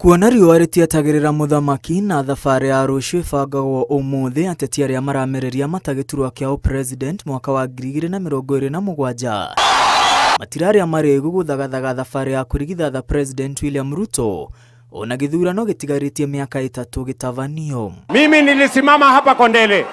Kuona riũa rĩtietagĩrĩra mũthamaki na thabarĩ ya rũciũ ĩbangagwo ũmũthĩ, ateti arĩa maramereria mata gĩturwa kĩa ũpresident mwaka wa 2027 matirarĩa marĩgu gũthagathaga thabarĩ ya kũrigithatha President William Ruto ona gĩthurano gĩtigarĩtie mĩaka 3 gĩtabanio. Mimi nilisimama hapa Kondele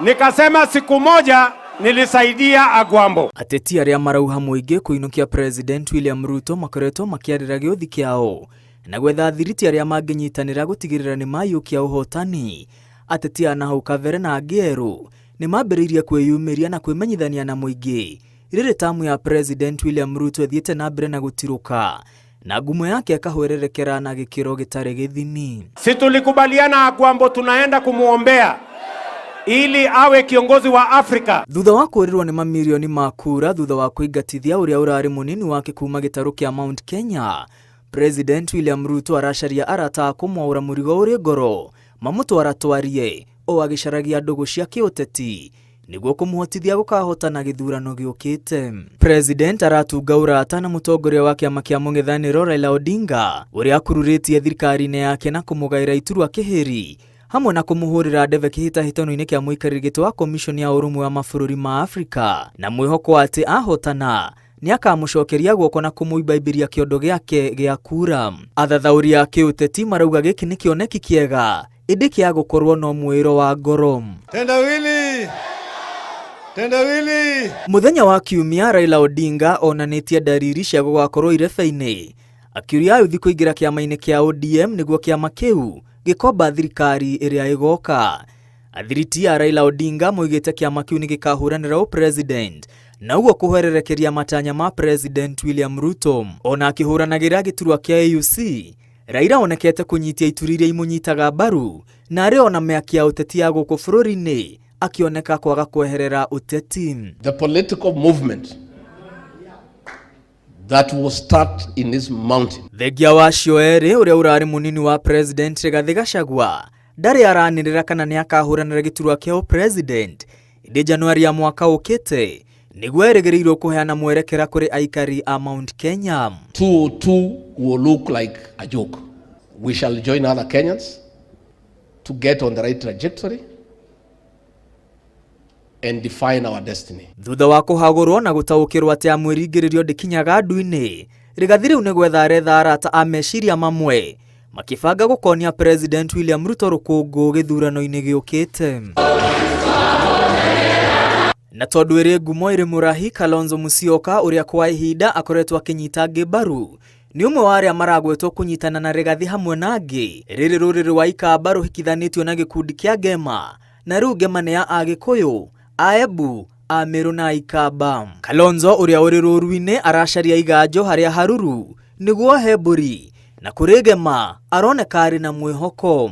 nikasema siku moja nilisaidia Agwambo. Ateti arĩa marauha mũingĩ kũinũkia President William Ruto makoretwo makĩarĩra gĩũthi kĩao na gwetha thiriti arĩa mangĩnyitanĩra gũtigĩrĩra nĩ mayũkia ũhotani. Ateti a nahau kabere na angĩ erũ nĩ mambĩrĩirie kwĩyumĩria na kwĩmenyithania na mũingĩ rĩrĩ tamu ya President William Ruto ĩthiĩte na mbere na gũtirũka na ngumo yake akahwererekera na gĩkĩro gĩtarĩ gĩthimi. Si tulikubaliana Agwambo tunaenda kumuombea ili awe kiongozi wa Afrika. Thutha wa kũũrĩrwo nĩ mamirioni ma kura thutha wa kũingatithia ũrĩa ũrarĩ mũnini wake kuma gĩtarũ kĩa Mount Kenya, President William Ruto aracaria arata a kũmwaũra mũrigo ũrĩ ngoro mamũtwaratwarie o agĩcaragia ndũgũ cia kĩũteti nĩguo kũmũhotithia gũkahotana gĩthurano gĩũkĩte. President aratunga ũrata na mũtongoria wa kĩama kĩa mũng'ethanĩro Raila Odinga ũrĩa akururĩtie thirikari-inĩ yake na kũmũgaĩra iturwa kĩhĩri hamwe na kũmũhũrĩra ndebe kĩhĩtahĩtano-inĩ kĩa mũikarĩri gĩtĩ wa Commission ya Ũrũmwe wa Mabũrũri ma Afrika na mwĩhoko atĩ ahotana nĩakamũcokeria guoko na kũmũimbaimbĩria kĩondo gĩake gĩa kura. Athathaũri a kĩũteti marauga gĩkĩ nĩ kĩoneki kĩega ĩndĩ kĩa gũkorwo no mwĩro wa ngoro. Tendawili! Tendawili! Mũthenya wa Kiumia Raila Odinga onanĩtie ndariri cia gũgakorwo irebe-inĩ akiũria ayuthi kũingĩra kĩama-inĩ kĩa ODM nĩguo kĩama kĩu gĩkomba thirikari ĩrĩa ĩgoka. Athiriti a Raila Odinga moigĩte kĩama kĩu nĩ gĩkahũranĩra ũpresident na ũguo kũhwererekeria matanya ma President William Ruto. Ona akĩhũranagĩra gĩturwa kĩa AUC, Raila onekete kũnyitia ituri iria imũnyitaga mbaru na arĩ ona mĩaki ya ũteti ya gũkũ bũrũri-inĩ akĩoneka kwaga kweherera ũteti. The political movement that will start in this mountain. Thengia wa acio erĩ ũrĩa ũrarĩ mũnini wa President Rigathĩ Gachagua ndarĩ aranĩrĩra kana nĩakahũranĩra gĩturwa kĩa ũpresident ĩndĩ Januari ya mwaka ũkĩte nĩguo erĩgĩrĩirwo kũheana mwerekera kũrĩ aikari a Mount Kenya. 202 will look like a joke. We shall join other Kenyans to get on the right trajectory and define our destiny. Thutha wa kũhagũrwo na gũtaũkĩrwo atĩ amwĩringĩrĩrio ndĩkinyaga ndu-inĩ, Rigathĩ rĩu nĩ gwetha aretha arata a meciria mamwe makĩbanga gũkonia President William Ruto rũkũngũ gĩthurano-inĩ gĩũkĩte. Na tondũ ĩrĩ ngumo ĩrĩ mũrahi, Kalonzo Musyoka ũrĩa kwa ihinda akoretwo akĩnyita angĩ mbaru nĩ ũmwe wa arĩa maragwetwo kũnyitana na Rigathĩ hamwe na angĩ. Rĩrĩ rũrĩrĩ rwa Ikamba rũhikithanĩtio na gĩkundi kĩa Ngema na rĩu Ngema nĩ ya Agĩkũyũ, Aembu, Amĩrũ na Ikamba. Kalonzo ũrĩa ũrĩ rũru-inĩ aracaria iganjo harĩa haruru nĩguo he mbũri na kũrĩ Ngema aroneka arĩ na mwĩhoko.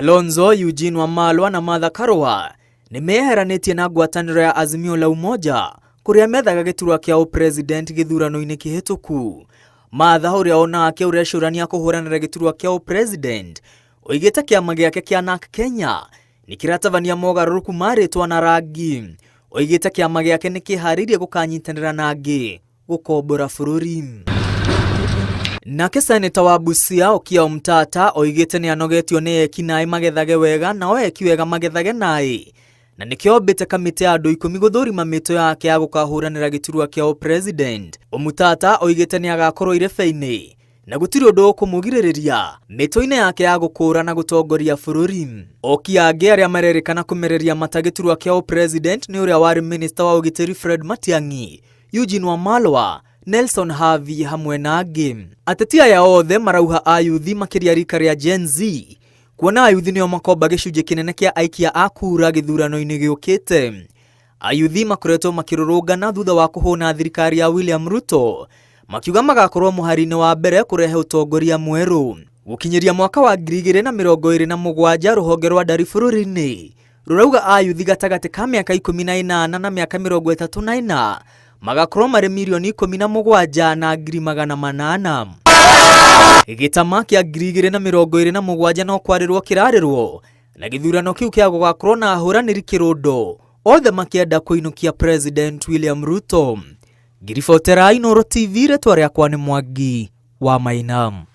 Kalonzo, Eugene Wamalwa na Martha Karua nĩ meyeheranĩtie na ngwatanĩro ya Azimio la Umoja kũrĩa methaga gĩturwa kĩa ũpresident gĩthurano-inĩ kĩhĩtũku. Martha ũrĩa onake ũrecũrania kũhũranĩra gĩturwa kĩa ũpresident oigĩte kĩama gĩake kĩa NARC Kenya nĩ kĩratabania mogarũrũku ma rĩtwa na rangi. Oigĩte kĩama gĩake nĩ kĩharĩirie gũkanyitanĩra na angĩ gũkombora bũrũri. Nake seneta wa Busia Okiya Omtatah oigĩte nĩ anogetio nĩ eki naĩ magethage wega nao eki wega magethage naĩ na nĩkĩo ombĩte kamĩtĩ ya andũ 10 gũthũrima mĩtũ yake ya gũkahũranĩra gĩturwa kĩa ũpresident. Omtatah oigĩte nĩ agakorwo irebe-inĩ na gũtirĩ ũndũ ũkũmũgirĩrĩria mĩtũ-inĩ yake ya gũkũra na gũtongoria bũrũri. Oki angĩ arĩa marerĩkana kũmereria mata gĩturwa kĩa ũpresident nĩ ũrĩa warĩ minista wa ũgitĩri Fred Matiang'i, Eugene Wamalwa, Nelson Havi hamwe na angĩ. Ateti aya othe marauha ayuthi makĩria rika rĩa Gen Z kuona ayuthi nĩo makomba gĩcunjĩ kĩnene kĩa aikia a kura gĩthurano-inĩ gĩũkĩte. Ayuthi makoretwo makĩrũrũngana thutha wa kũhũna thirikari ya William Ruto makiuga magakorwo mũhari-inĩ wa mbere kũrehe ũtongoria mwerũ. Gũkinyĩria mwaka wa 2027 rũhonge rwa ndari bũrũri-inĩ rũrauga ayuthi gatagatĩ ka mĩaka 18 na mĩaka 34 magakorwo marĩ mirioni 17 na ngiri magana manana. Gĩtama kĩa 2027 no kwarĩrwo kĩrarĩrwo na gĩthurano kĩu kĩa gũgakorwo na ahũranĩri kĩrũndo othe makĩenda kũinũkia President William Ruto. Ngiribotera Inooro TV, rĩtwa rĩakwa nĩ Mwangi wa Maina.